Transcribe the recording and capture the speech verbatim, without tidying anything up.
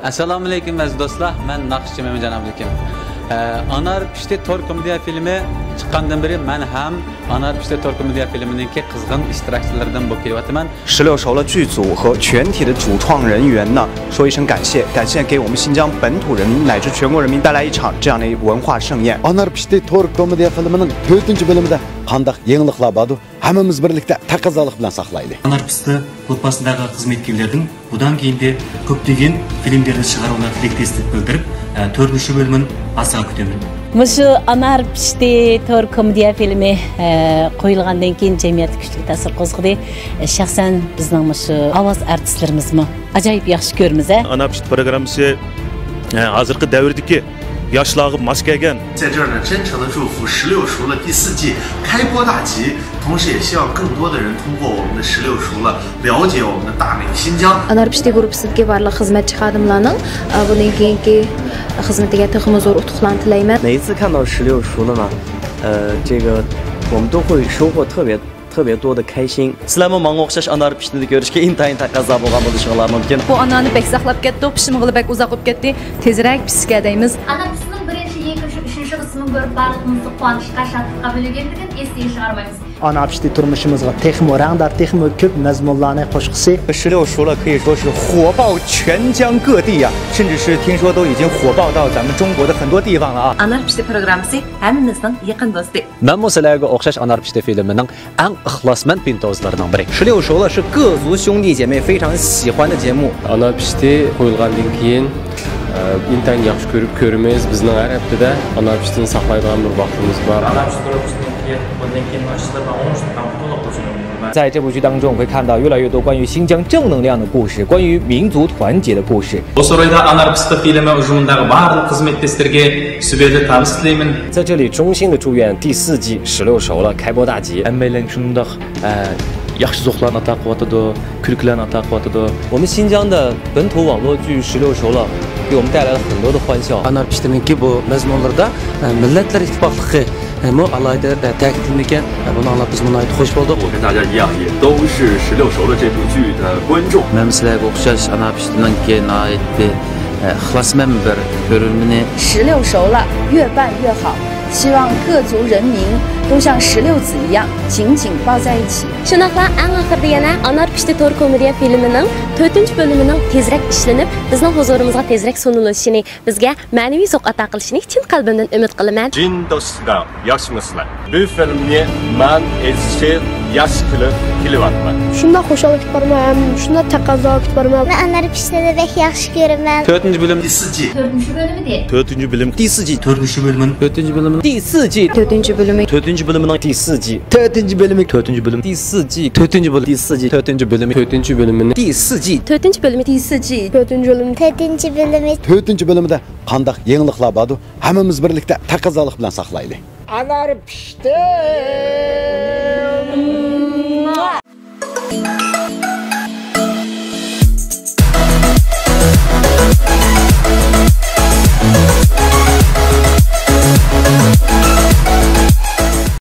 ئەسسالامۇئەلەيكۇم ئەزىز دوستلار، مەن ناخشىچى مۆمىنجان ئابلىكىم. ئە، ئانار پىشتى تور كومېدىيە فىلىمى چىققاندىن بېرى مەن ھەم ئانار پىشتى تور كومېدىيە فىلىمىنىڭكى قىزغىن ئىشتىراكچىلىرىدىن بولۇپ كېلىۋاتىمەن. 十六首了剧组和全体的主创人员呢，说一声感谢，感谢给我们新疆本土人民乃至全国人民带来一场这样的文化盛宴。 ئانار پىشتى تور كومېدىيە فىلىمىنىڭ تۆتىنچى بۆلۈمىدە قانداق يېڭىلىقلار باردۇ؟ ھەممىمىز بىرلىكتە تەقەززالىق بىلەن ساقلايلى. ئانار پىشتى گۇرۇپپاسىدىكى خىزمەتكەرلەردىن بۇندىن كېيىنكى كۆپلىگەن فىلىملىرىنى چىقىرىشىغا تىلەكداشلىق بىلدۈرۈپ، ئە، تۆتىنچى بۆلۈمىنى ئاسان كۈتىمەن. مۇشۇ ئانار پىشتى تور كومېدىيە فىلىمى، ئە، قويۇلغاندىن كېيىن جەمئىيەتتە كۈچلۈك تەسىر قوزغىدى. ئە، شەخسەن بىزنىڭ مۇشۇ ئاۋاز ئارتىسلىرىمىزمۇ ئاجايىپ ياخشى كۆرىمىز، ھە. ئانار پىشتى پروگراممىسى، ئە، ھازىرقى دەۋردىكى ياشلارغا ماس كەلگەن. 在这儿呢，真诚地祝福《十六熟了》第四季开播大吉，同时也希望更多的人通过我们的《十六熟了》了解我们的大美新疆。 ئانار پىشتى گۇرۇپپىسىدىكى بارلىق خىزمەتچى خادىملارنىڭ، ئە، بۇندىن كېيىنكى خىزمىتىگە تېخىمۇ زور ئۇتۇقلارنى تىلەيمەن. 每一次看到《十六熟了》呢，呃，这个我们都会收获特别 特别多的开心。 سىلەرمۇ ماڭا ئوخشاش ئانار پىشتىنى كۆرۈشكە ئىنتايىن تەقەززا بولغان بولۇشۇڭلار مۇمكىن. بۇ ئانارنى بەك ساقلاپ كەتتۇق، پىشىمىغىلى بەك ئۇزاق بولۇپ كەتتى. تېزرەك پىشسىكەن دەيمىز. ئانار پىشتىنىڭ بىرىنچى، ئىككىنچى، ئۈچىنچى قىسمىنى كۆرۈپ بارلىقىمىزدا قۇۋانچقا، شادلىققا بۆلۈنگەنلىكىن ئەستىن ئېشىغا چىقارمايمىز. ئانار پىشتى تۇرمۇشىمىزغا تېخىمۇ رەڭدار، تېخىمۇ كۆپ مەزمۇنلارنى قوشقۇسى. 十六熟了可以说是火爆全疆各地呀，甚至是听说都已经火爆到咱们中国的很多地方了啊。 ئانار پىشتى پروگراممىسى ھەممىمىزنىڭ يېقىن دوستى. مەنمۇ سىلەرگە ئوخشاش ئانار پىشتى فىلىمىنىڭ ئەڭ ئىخلاسمەن پىنتوزلىرىنىڭ بىرى. 十六熟了是各族兄弟姐妹非常喜欢的节目。 ئانار پىشتى قويۇلغاندىن كېيىن، ئە، ئىنتايىن ياخشى كۆرۈپ كۆرىمىز. بىزنىڭ ھەر ھەپتىدە ئانار پىشتىنى ساقلايدىغان بىر ۋاقتىمىز بار. ئانار پىشتى پروگراممىسىدىن كېيىن، بۇندىن كېيىن ئاشلىرىنى ئوڭۇشلۇققا قۇتۇلۇق بولسۇن. 在这部剧当中，会看到越来越多关于新疆正能量的故事，关于民族团结的故事。 بۇ سارىيىدا ئانار پىشتى فىلىمى ئۇجۇمىدىكى بارلىق خىزمەتداشلارغا سۈپۈرمىلىك تامىشلىمەن. 在这里衷心地祝愿第四季《十六熟了》开播大吉。 ھەممەيلەن شۇنداق، ئە، ياخشى زوقلارنى ئاتا قىلىۋاتىدۇ، كۈلكىلەرنى ئاتا قىلىۋاتىدۇ. 我们新疆的本土网络剧《十六熟了》给我们带来了很多的欢笑。 ئانار پىشتىنىڭكى بۇ مەزمۇنلىرىدا، ئە، مىللەتلەر ئىتتىپاقلىقى مۇ ئالاھىدە، ئە، تەكىتلىنىدىكەن. ئە، بۇنى ئاڭلاپ بىز ناھايىتى خۇش بولدۇق. 我跟大家一样，也都是《十六熟了》这部剧的观众。 مەن سىلەرگە ئوخشاش ئانار پىشتىنىڭكى ناھايىتى، ئە، ئىخلاسمەن بىر كۆرۈرمىنى. 十六熟了，越办越好。希望各族人民都像石榴籽一样紧紧抱在一起。 شۇنداقلا ئەڭ ئاخىرىدا يەنە ئانار پىشتى تور كومېدىيە فىلىمىنىڭ تۆتىنچى بۆلۈمىنىڭ تېزرەك ئىشلىنىپ، بىزنىڭ ھۇزۇرىمىزغا تېزرەك سۇنۇلۇشىنى، بىزگە مەنىۋى زوق ئاتا قىلىشىنى چىن قەلبىمدىن ئۈمىد قىلىمەن. جىن دوستلار، ياخشىمۇسىلەر؟ بۇ فىلىمنى مەن ئىزچىل ياخشى قىلىپ كېلىۋاتىمەن. شۇنداق خۇشاللىق كۈتۈپ بارىمەن ھەم شۇنداق تەقەززا كۈتۈپ بارىمەن. مەن ئانار پىشتىنى بەك ياخشى كۆرىمەن. تۆتىنچى بۆلۈم. 第四季. تۆتىنچى بۆلۈمى دە. تۆتىنچى بۆلۈم. 第四季. تۆتىنچى بۆلۈم. 第四季. تۆتىنچى بۆلۈم. تۆتىنچى بۆلۈم. 第四季. تۆتىنچى بۆلۈم. تۆتىنچى بۆلۈم. 第四季. تۆتىنچى بۆلۈم. 第四季. تۆتىنچى بۆلۈم. تۆتىنچى بۆلۈمى. 第四季. تۆتىنچى بۆلۈمى. 第四季. تۆتىنچى بۆلۈم. تۆتىنچى بۆلۈم. تۆتىنچى بۆلۈمدە قانداق يېڭىلىقلار باردۇ؟ ھەممىمىز بىرلىكتە تەقەززالىق بىلەن ساقلايلى. ئانار پىشتى.